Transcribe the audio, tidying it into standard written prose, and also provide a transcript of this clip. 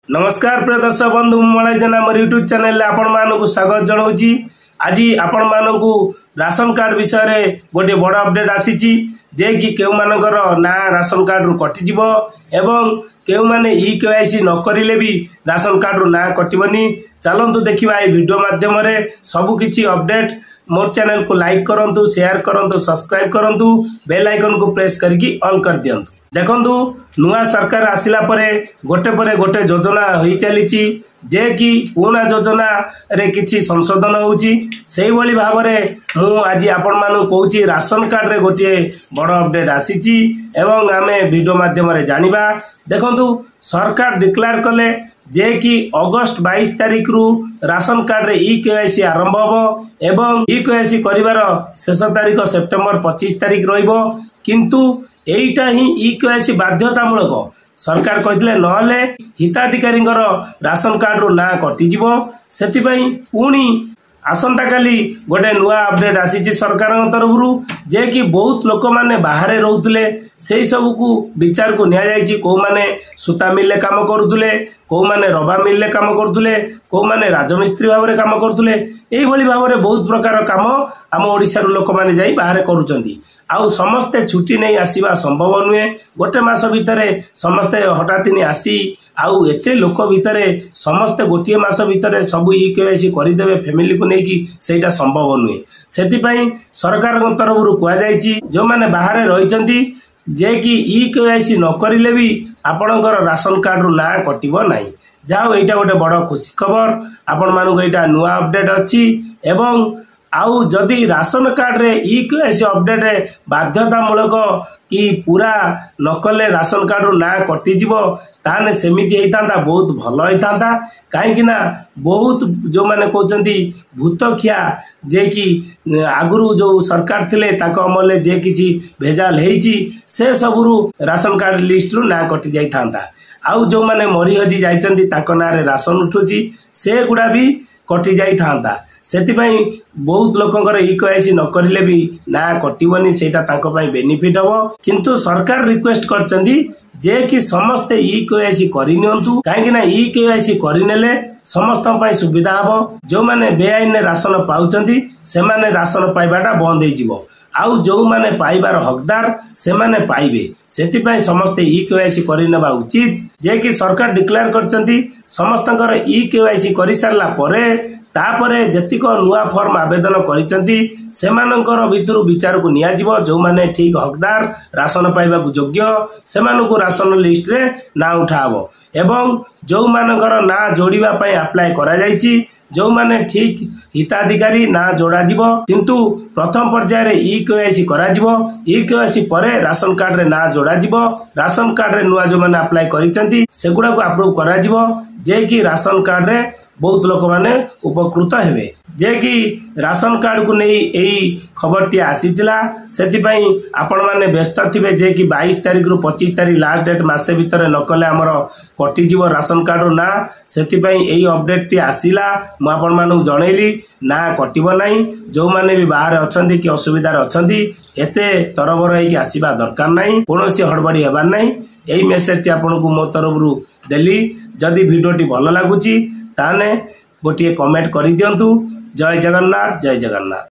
ନମସ୍କାର ପ୍ରିୟ ଦର୍ଶକ ବନ୍ଧୁ, ମୁଁ ମଳୟ ଜେନା, ମୋର ୟୁଟ୍ୟୁବ ଚ୍ୟାନେଲରେ ଆପଣମାନଙ୍କୁ ସ୍ୱାଗତ ଜଣାଉଛି। ଆଜି ଆପଣମାନଙ୍କୁ ରାସନ କାର୍ଡ ବିଷୟରେ ଗୋଟିଏ ବଡ଼ ଅପଡେଟ୍ ଆସିଛି ଯେ କି କେଉଁମାନଙ୍କର ନାଁ ରାସନ କାର୍ଡରୁ କଟିଯିବ ଏବଂ କେଉଁମାନେ ଇ କେୱାଇସି ନ କରିଲେ ବି ରାସନ କାର୍ଡରୁ ନାଁ କଟିବନି। ଚାଲନ୍ତୁ ଦେଖିବା ଏହି ଭିଡିଓ ମାଧ୍ୟମରେ ସବୁ କିଛି ଅପଡେଟ୍। ମୋର ଚ୍ୟାନେଲକୁ ଲାଇକ୍ କରନ୍ତୁ, ସେୟାର କରନ୍ତୁ, ସବସ୍କ୍ରାଇବ କରନ୍ତୁ, ବେଲ୍ ଆଇକନକୁ ପ୍ରେସ୍ କରିକି ଅଲ୍ କରିଦିଅନ୍ତୁ। ଦେଖନ୍ତୁ, ନୂଆ ସରକାର ଆସିଲା ପରେ ଗୋଟେ ପରେ ଗୋଟେ ଯୋଜନା ହୋଇ ଚାଲିଛି ଯେ କି ପୁରୁଣା ଯୋଜନାରେ କିଛି ସଂଶୋଧନ ହେଉଛି। ସେଇଭଳି ଭାବରେ ମୁଁ ଆଜି ଆପଣମାନଙ୍କୁ କହୁଛି, ରାସନ କାର୍ଡରେ ଗୋଟିଏ ବଡ଼ ଅପଡେଟ୍ ଆସିଛି ଏବଂ ଆମେ ଭିଡିଓ ମାଧ୍ୟମରେ ଜାଣିବା। ଦେଖନ୍ତୁ, ସରକାର ଡିକ୍ଲେୟାର କଲେ ଯେ କି ଅଗଷ୍ଟ 22 ତାରିଖରୁ ରାସନ କାର୍ଡରେ ଇ କେୱାଇସି ଆରମ୍ଭ ହେବ ଏବଂ ଇ କେୱାଇସି କରିବାର ଶେଷ ତାରିଖ ସେପ୍ଟେମ୍ବର 25 ତାରିଖ ରହିବ। କିନ୍ତୁ ଏଇଟା ହିଁ ଇ କେୱାଇସି ବାଧ୍ୟତାମୂଳକ ସରକାର କହିଥିଲେ, ନହେଲେ ହିତାଧିକାରୀଙ୍କର ରାସନ କାର୍ଡରୁ ନାଁ କଟିଯିବ। ସେଥିପାଇଁ ପୁଣି ଆସନ୍ତାକାଲି ଗୋଟେ ନୂଆ ଅପଡେଟ୍ ଆସିଛି ସରକାରଙ୍କ ତରଫରୁ ଯେ କି ବହୁତ ଲୋକମାନେ ବାହାରେ ରହୁଥିଲେ, ସେଇ ସବୁକୁ ବିଚାରକୁ ନିଆଯାଇଛି। କୋଉମାନେ ସୂତା ମିଲରେ କାମ କରୁଥିଲେ, କୋଉମାନେ ରବା ମିଲରେ କାମ କରୁଥିଲେ, କୋଉମାନେ ରାଜମିସ୍ତ୍ରୀ ଭାବରେ କାମ କରୁଥିଲେ, ଏଇଭଳି ଭାବରେ ବହୁତ ପ୍ରକାର କାମ ଆମ ଓଡ଼ିଶାରୁ ଲୋକମାନେ ଯାଇ ବାହାରେ କରୁଛନ୍ତି। ଆଉ ସମସ୍ତେ ଛୁଟି ନେଇ ଆସିବା ସମ୍ଭବ ନୁହେଁ। ଗୋଟେ ମାସ ଭିତରେ ସମସ୍ତେ ହଠାତ୍ ଆସି ଆଉ ଏତେ ଲୋକ ଭିତରେ ସମସ୍ତେ ଗୋଟିଏ ମାସ ଭିତରେ ସବୁ ଇ କେୱାଇସି କରିଦେବେ ଫ୍ୟାମିଲିକୁ ନେଇକି, ସେଇଟା ସମ୍ଭବ ନୁହେଁ। ସେଥିପାଇଁ ସରକାରଙ୍କ ତରଫରୁ କୁହାଯାଇଛି, ଯେଉଁମାନେ ବାହାରେ ରହିଛନ୍ତି ଯେ କି ଇ କେୱାଇସି ନ କରିଲେ ବି ଆପଣଙ୍କର ରାସନ କାର୍ଡରୁ ନାଁ କଟିବ ନାହିଁ। ଯାହା ହଉ, ଏଇଟା ଗୋଟେ ବଡ଼ ଖୁସି ଖବର ଆପଣମାନଙ୍କୁ। ଏଇଟା ନୂଆ ଅପଡେଟ୍ ଅଛି। ଏବଂ ଆଉ ଯଦି ରାସନ କାର୍ଡରେ ଇ କେୱାଇସି ଅପଡେଟ୍ ବାଧ୍ୟତାମୂଳକ କି ପୁରା ନ କଲେ ରାସନ କାର୍ଡରୁ ନାଁ କଟିଯିବ, ତାହେଲେ ସେମିତି ହେଇଥାନ୍ତା, ବହୁତ ଭଲ ହେଇଥାନ୍ତା। କାହିଁକି ନା ବହୁତ ଯୋଉମାନେ କହୁଛନ୍ତି ଭୂତଖିଆ, ଯେ କି ଆଗରୁ ଯୋଉ ସରକାର ଥିଲେ ତାଙ୍କ ଅମଳରେ ଯେ କିଛି ଭେଜାଲ ହେଇଛି, ସେ ସବୁରୁ ରାସନ କାର୍ଡ ଲିଷ୍ଟରୁ ନାଁ କଟି ଯାଇଥାନ୍ତା। ଆଉ ଯୋଉମାନେ ମରି ହଜି ଯାଇଛନ୍ତି, ତାଙ୍କ ନାଁରେ ରାସନ ଉଠୁଛି, ସେଗୁଡ଼ା ବି କଟି ଯାଇଥାନ୍ତା। ସେଥିପାଇଁ ବହୁତ ଲୋକଙ୍କର ଇ କେୱାଇସି ନ କରିଲେ ବି ନାଁ କଟିବନି, ସେଇଟା ତାଙ୍କ ପାଇଁ ବେନିଫିଟ ହବ। କିନ୍ତୁ ସରକାର ରିକ୍ୱେଷ୍ଟ କରିଛନ୍ତି ଯେ କି ସମସ୍ତେ ଇ କେୱାଇସି କରିନିଅନ୍ତୁ, କାହିଁକି ନା ଇ କେୱାଇସି କରିନେଲେ ସମସ୍ତଙ୍କ ପାଇଁ ସୁବିଧା ହବ। ଯୋଉମାନେ ବେଆଇନରେ ରାସନ ପାଉଛନ୍ତି, ସେମାନେ ରାସନ ପାଇବାଟା ବନ୍ଦ ହେଇଯିବ, ଆଉ ଯୋଉମାନେ ପାଇବାର ହକଦାର ସେମାନେ ପାଇବେ। ସେଥିପାଇଁ ସମସ୍ତେ ଇ କେୱାଇସି କରିନେବା ଉଚିତ। ଯେ କି ସରକାର ଡିକ୍ଲେୟାର କରିଛନ୍ତି, ସମସ୍ତଙ୍କର ଇ କେୱାଇସି କରିସାରିଲା ପରେ ତାପରେ ଯେତିକ ନୂଆ ଫର୍ମ ଆବେଦନ କରିଛନ୍ତି, ସେମାନଙ୍କର ଭିତରୁ ବିଚାରକୁ ନିଆଯିବ। ଯୋଉମାନେ ଠିକ ହକଦାର, ରାସନ ପାଇବାକୁ ଯୋଗ୍ୟ, ସେମାନଙ୍କୁ ରାସନ ଲିଷ୍ଟରେ ନାଁ ଉଠାହବ ଏବଂ ଯୋଉମାନଙ୍କର ନାଁ ଯୋଡ଼ିବା ପାଇଁ ଆପ୍ଲାଏ କରାଯାଇଛି, ଯୋଉମାନେ ଠିକ ହିତାଧିକାରୀ, ନାଁ ଯୋଡ଼ାଯିବ। କିନ୍ତୁ ପ୍ରଥମ ପର୍ଯ୍ୟାୟରେ ଇ କେୱାଇସି କରାଯିବ। ଇ କେୱାଇସି ପରେ ରାସନ କାର୍ଡରେ ନାଁ ଯୋଡ଼ାଯିବ। ରାସନ କାର୍ଡରେ ନୂଆ ଯୋଉମାନେ ଆପ୍ଲାଏ କରିଛନ୍ତି, ସେଗୁଡାକୁ ଆପ୍ରୁଭ କରାଯିବ, ଯେ କି ରାସନ କାର୍ଡରେ ବହୁତ ଲୋକମାନେ ଉପକୃତ ହେବେ। ଯେ କି ରାସନ କାର୍ଡକୁ ନେଇ ଏଇ ଖବରଟି ଆସିଥିଲା। ସେଥିପାଇଁ ଆପଣମାନେ ବ୍ୟସ୍ତ ଥିବେ ଯେ କି 22 ତାରିଖରୁ 25 ତାରିଖ ଲାଷ୍ଟ ଡେଟ୍, ମାସେ ଭିତରେ ନ କଲେ ଆମର କଟିଯିବ ରାସନ କାର୍ଡରୁ ନାଁ। ସେଥିପାଇଁ ଏଇ ଅପଡେଟଟି ଆସିଲା, ମୁଁ ଆପଣମାନଙ୍କୁ ଜଣେଇଲି। ନାଁ କଟିବ ନାହିଁ। ଯୋଉମାନେ ବି ବାହାରେ ଅଛନ୍ତି କି ଅସୁବିଧାରେ ଅଛନ୍ତି, ଏତେ ତରବର ହେଇକି ଆସିବା ଦରକାର ନାହିଁ, କୌଣସି ହଡ଼ବଡ଼ି ହେବାର ନାହିଁ। ଏଇ ମେସେଜଟି ଆପଣଙ୍କୁ ମୋ ତରଫରୁ ଦେଲି। ଯଦି ଭିଡିଓଟି ଭଲ ଲାଗୁଛି, ତାହେଲେ ଗୋଟିଏ କମେଣ୍ଟ କରିଦିଅନ୍ତୁ। ଜୟ ଜଗନ୍ନାଥ, ଜୟ ଜଗନ୍ନାଥ।